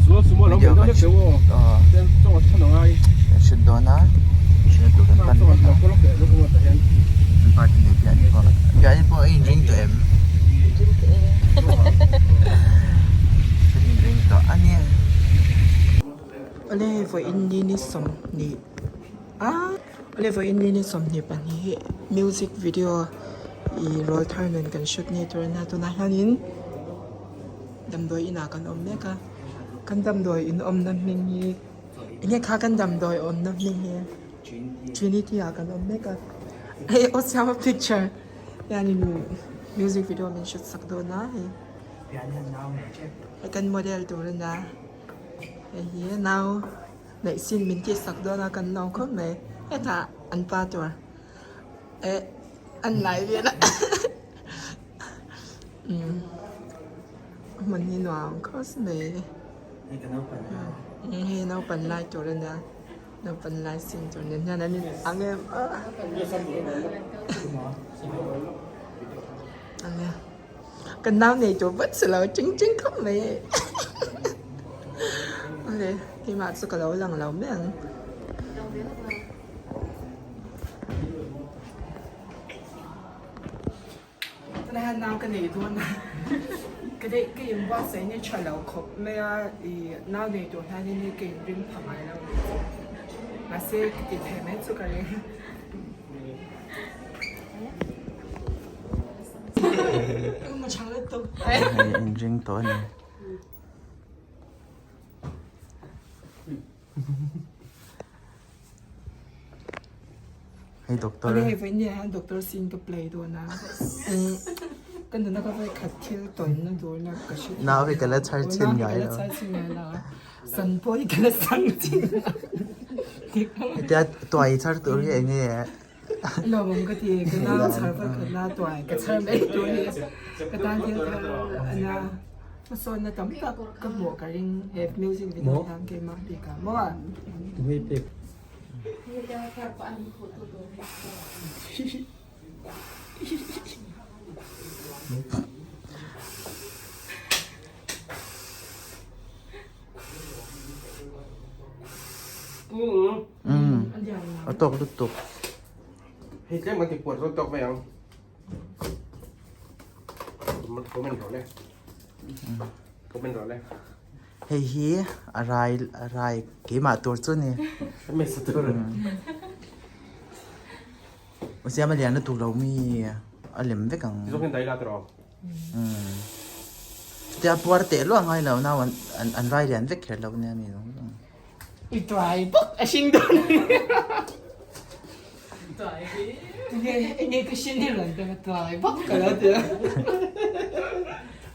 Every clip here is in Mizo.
Video kan shoot aw kan shoot dawn a shoot tur kan pan mek a an party nei piah ni pawh piah ni pawh a inring tawh em kan inring tawh a nia. Awle vawiin ni ni sawmhnih a awle vawiin ni ni 22 hi music video ih rawl thar nen kan shoot ngei tur a nia tunah hianin. Damdawi inah kan awm mek a, kan damdawi in awmna hming hi enge kha kan damdawi awmna hming hi Trinity ah kan awm mek a, hei aw siama picture hianin music video min shoot sak dawn a hei hei kan model tur a nia hei hi nau neih sin min tih sak dawn a kan lawm khawp mai hetah an pa tur eh an lai vel a. Umm hmun hi nuam khawp mai hei naupan lai tur a nia naupan lai sin tur nen hian an in ang em a ania kan nau nei tur vat si lo ching ching khawp mai awle keimah chu ka lo lang lo mai ang. Tunah hian nau ka nei dawn a, ka dei ka inbuatsaih ni tha lo khawp mai a, ih nau nei tur hianin hei ka inring pha ngai lo ni chu, mahse ka ti thei mai chu ka ring. Hei inring tawh a ni. Hei doctor. Hei vawiin ni ah hian doctor sin ka play dawn a ka nuna ka vawi khat thil tawn na tur na ka hre Nau hi ka la chhar chhin ngai lo. Chhar chhin ngai lo a san pawh hi ka la sang chhin ngai. Hetia tuai chhar tur hi eng nge? Lawmawm ka ti ka nau chhar vawi khat na tuai ka chhar mai tur hi ka tan thil thar a nia. Hmasawnna tam tak ka hmuh ka ring he music video hian keimah bik ah maw a. A tawk lutuk. Hei tlem kan ti puan zawk tawk mai ang. Comment rawh le. Comment rawh le. Hei hi a rai a rai keimah tur chu ni. Hmeichhe tur. U siam a lian lutuk lo mi a lem vek ang. Ti zawk in dai la tawh. Chutia puar teh luah ngai lo nau an an rai lian vek kher lo nia mi. I tuai bawk a hring dawn. Tuai hi. Enge enge ka hrin hi rawn tawng a tuai bawk ka lo ti a.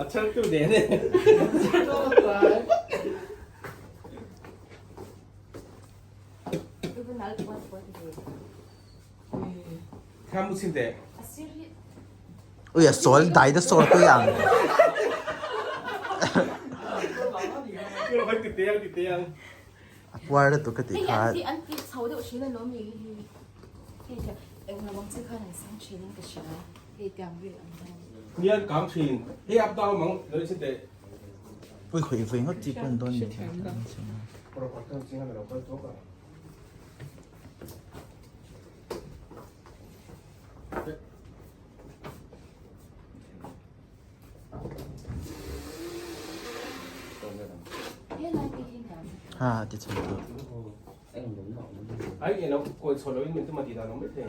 A chhang tu nen e. Tuai bawk. Tham mu chin teh. Ui a sawl dai da sawl pui ang. A puar lutuk ka tih kha. Ui khawih vawi ngawt chi pawh an dawn ni. Ha ti chho tu. Ai eng lo kawi chho lo in min tuma ti dan awm mai thei.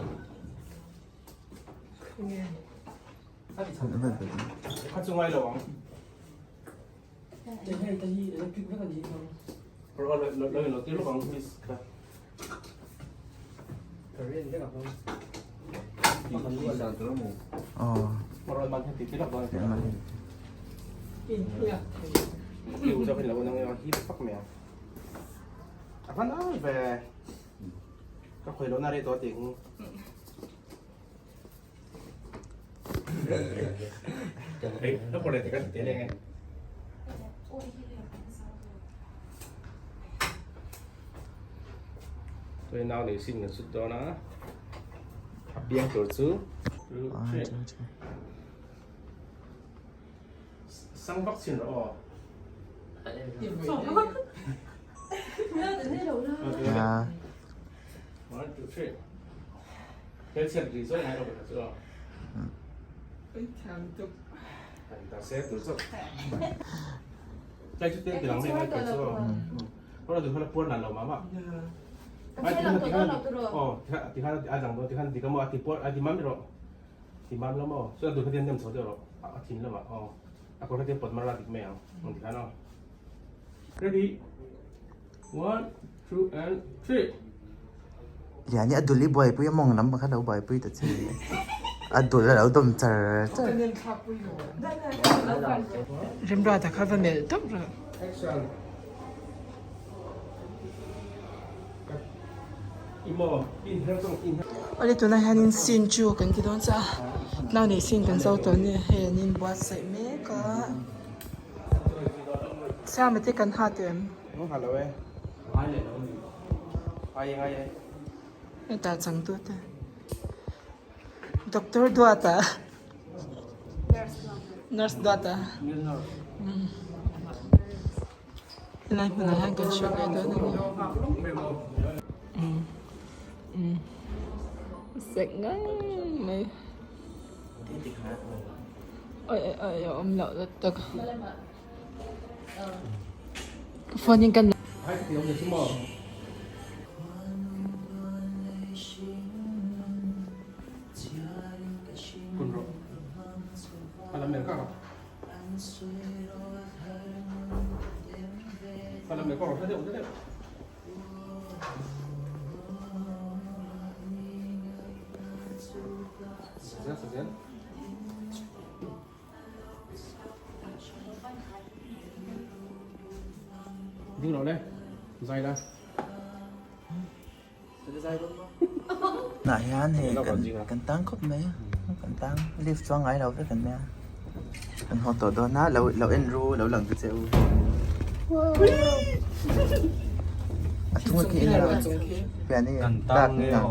Kha chu ngai lo ang. Lo lo lo ti lawk ang please ka. Aw. Tôi nau nei sin kan sut dawn a a piang tur chu sang vak chin rawh aw. Liani a dul i buaipui a mawng lam kha lo buaipui ta che a dul a lo dawm char char. Remruata kha va melh tawp rawh. Awle tunah hianin scene chu kan ti dawn chiah a nau nei scene kan zo tawh ania hei an inbuatsaih mek a Siama te kan ha teh em? Hetah changtu te Doctor Duata Nurse Duata. Helai hmunah hian kan hriat leh dawn a ni. Umm sek ngang mai. Oi oi oi a awm loh leh tak. Ka phone in kan Nah hian hei kan tang khawp mai a kan tang lift chuang ngai lo vek an nia kan haw tawh dawn a lo lo en ru lo lang ta che u a thunga khi en ru pian hi tak nang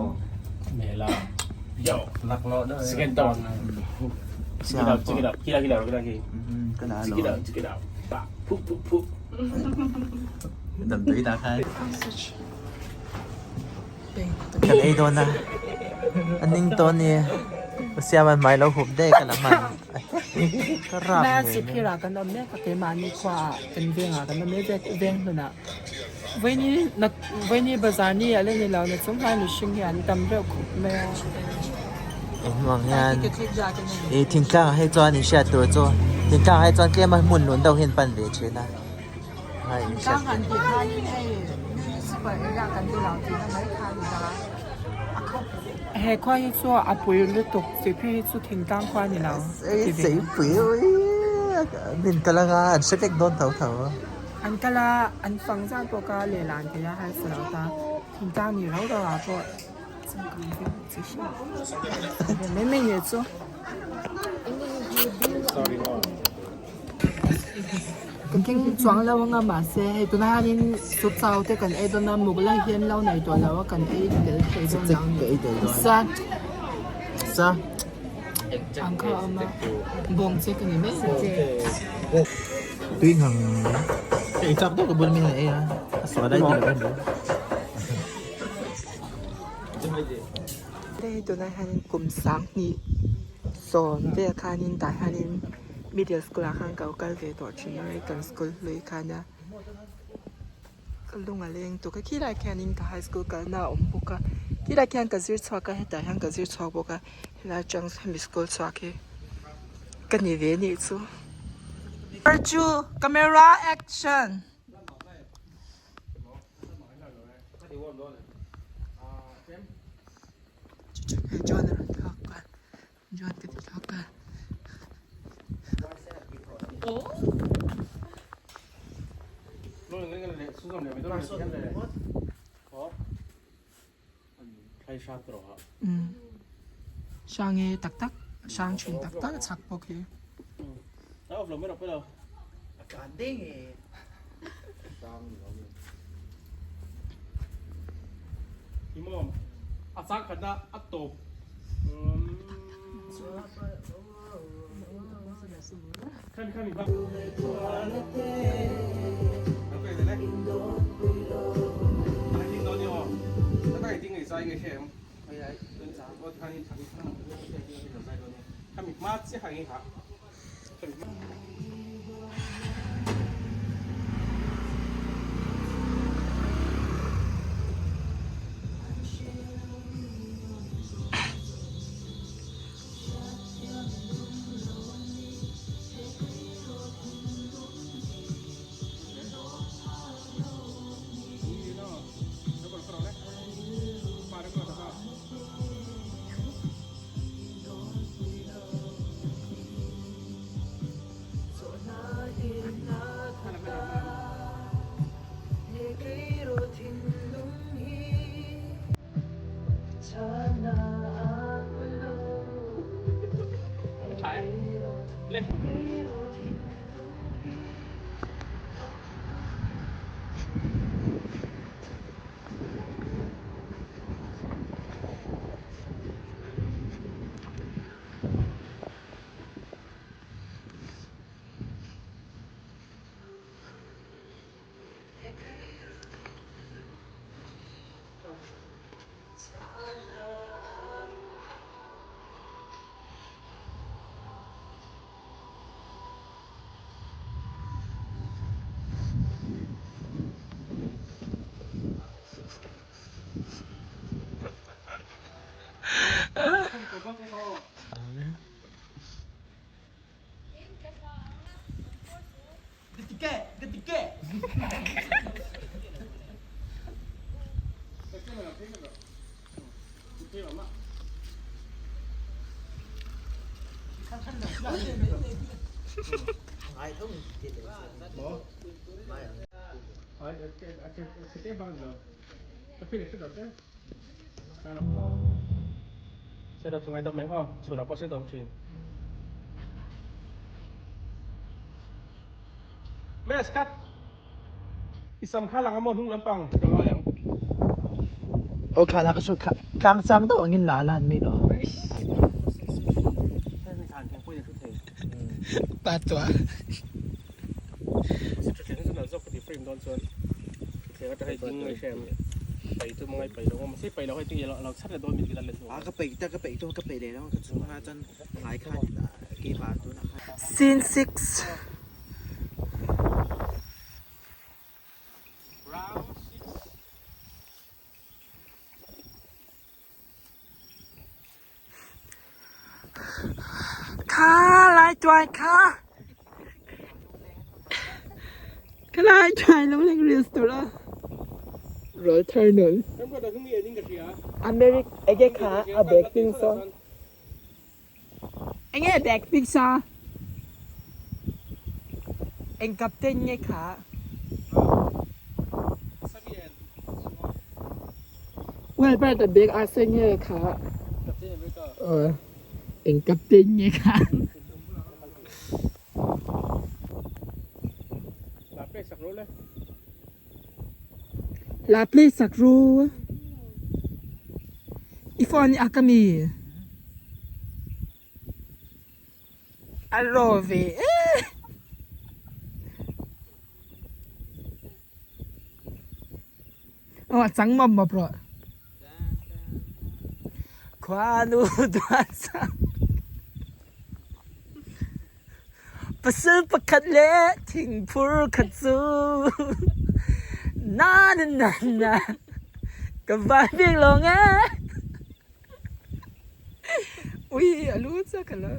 damdawi dah khan. Kan ei dawn a, a ning tawh a ni. Ka siam a hmai lo hup daih ka la hman. Ka rap Na ngei mai. Siphira kan awm mek a keimahni khuaah kan vengah kan awm mek veng hlunah vaini na vaini bazar ni a la ni lo na chung hlai mihring hi an tam reuh khawp mai a. Engvang hian ih thingtlang ah hei chuan in hriat tur chu thingtlang ah hei chuan tlem a hmun lun deuh hi an pan ve thin a. Thingtlang han tih khanin hei municipal area kan ti lo tihna mai kha a ni ta a. He khua hi chu a pui lutuk chi phei hi chu thingtlang khua a ni lo ti ve. Seipui min kal anga an hre vek dawn tho tho. An kal a an fang zan pawh kha lehlan thei a harsa lo ta thingtlang ni rau rau ah pawh changkang viau chi hrim mai mai nih chu. Ka keng chuang lo anga mahse hei tunah hianin chu chau te kan ei dawn a muk lai hian lo nei tawh lo a kan ei tel thei dawn lo a ni sa sa ang kha a awm a bawng che ka ni mai tui ngang ei chak deuh ka bul min ei a a suah lai ti lo em Hei tunah hianin kum sanghnih sawm vel khanin tah hianin middle school ah khan ka lo kal ve tawh thin a kan school hlui khan a ka lung a leng tuk a khilai khianin ka high school kalna a awm bawk a khilai khian ka zir chhuak a hetah hian ka zir chhuak bawk a helai atang hemi school chhuak hi ka ni ve anih chu. Camera action. John a rawn thlak a John ka ti thlak a Hrang e tak tak hrang thin tak tak a chhak bawk hi. Aw kha la ka chu tlang sang deuh angin la lan mai lo. Pa tua. A ka peih ta ka peih to ka peih leh lo ka chung a chuan ngai khan keimah tunah khan. Scene 6. Kha lai tuai kha. Kha lai tuai lung leng reels tur a. Roll thar nun. Americ ege kha a bag ping so. Enge bag ping sa. Eng captain nge kha. Well but the bag a seng nge kha. Eng captain nge kha. La play sak ru. I phone i a ka mi. A ro ve e. Aw a chang mawp mawp rawh. Khuanu duan sang. Pasal pakhat le thingphur khat cu na na na na ka van bik lawng ee. Ui a lu cha ka lo.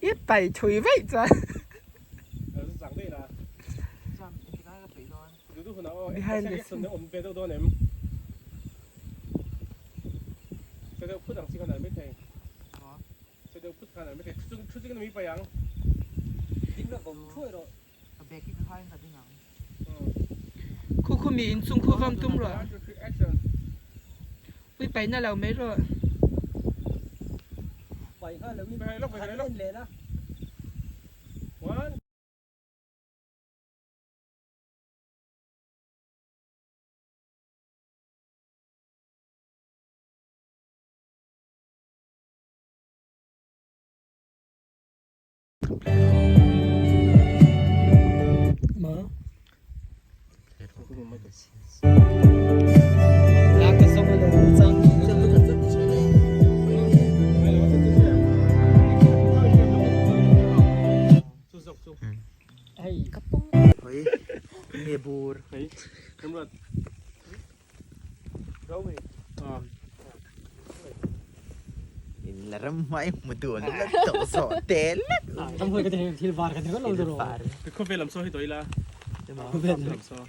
I pai thui vaih chuan. Behind the scene. Khu khu mi in chung khu vam tum rawh. Ui pai na lo mai rawh. Ma. In la ram hmai hmu tu an la tawh zawh te lek. Thil var ka ti lo Khawvel lam saw hi tawh ila. Khawvel lam saw.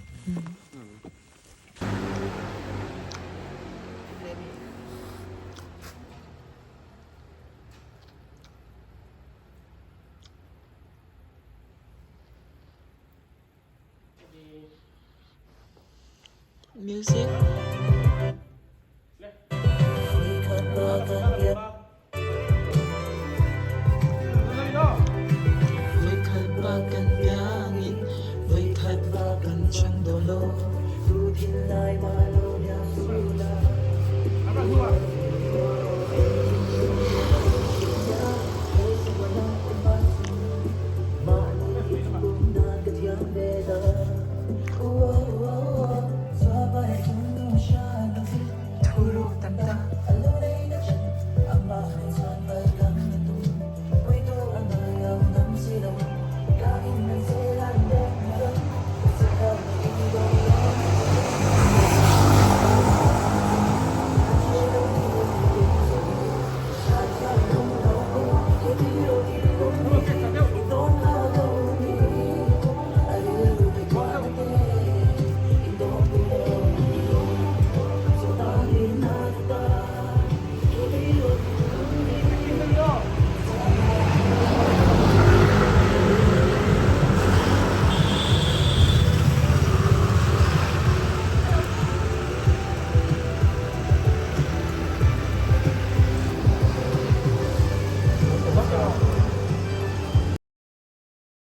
Music.